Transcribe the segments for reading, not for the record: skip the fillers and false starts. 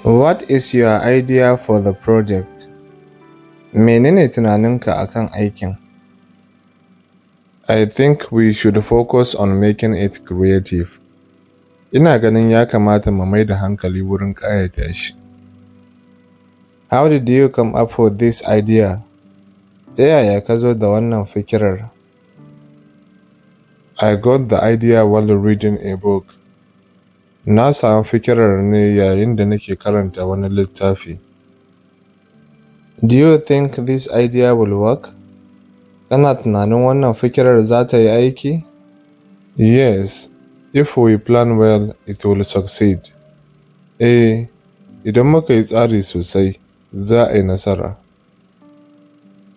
What is your idea for the project? Menene tunaninka akan aikin? I think we should focus on making it creative. Ina ganin ya kamata mu maida hankali wurin ƙayata shi. How did you come up with this idea? Ta yaya ka zo da wannan fikirar? I got the idea while reading a book. Na samu fikirar ne yayin da nake karanta wani littafi. Do you think this idea will work? Kana tunanin wannan fikirar za ta yi aiki? Yes, if we plan well, it will succeed. Eh, idan muka yi tsari sosai, za a yi nasara.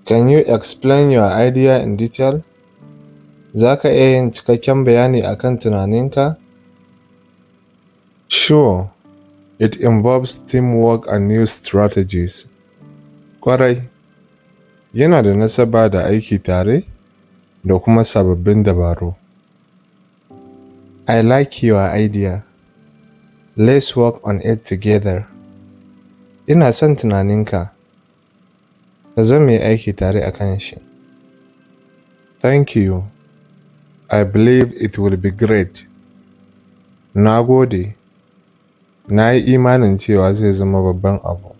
Can you explain your idea in detail? Za ka iya yin cikakken bayani akan tunaninka? Sure, it involves teamwork and new strategies. Ƙwarai, yana da nasaba da aiki tare da kuma sababbin dabaru. I like your idea. Let's work on it together. Ina son tunaninka. Ka zo mu yi aiki tare a kan shi. Thank you. I believe it will be great. Na gode. Na yi imanin cewa zai zama babban abu.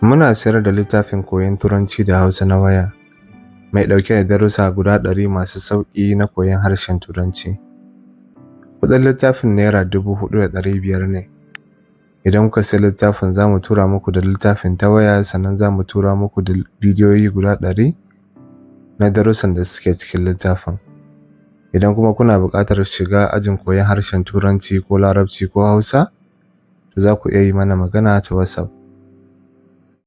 Muna sayar da littafin koyon Turanci da Hausa na waya, mai ɗauke da darussa guda 100 masu sauƙi na koyon harshen Turanci. Kuɗin littafin ₦4,500 ne. Idan kuka sayi littafin, za mu tura muku da littafin ta waya, sannan za mu tura muku da bidiyoyi guda 100 na darussan da suke cikin littafin. Idan kuma kuna buƙatar shiga ajin koyon harshen Turanci ko Larabci ko Hausa, to za ku iya yi mana magana ta WhatsApp.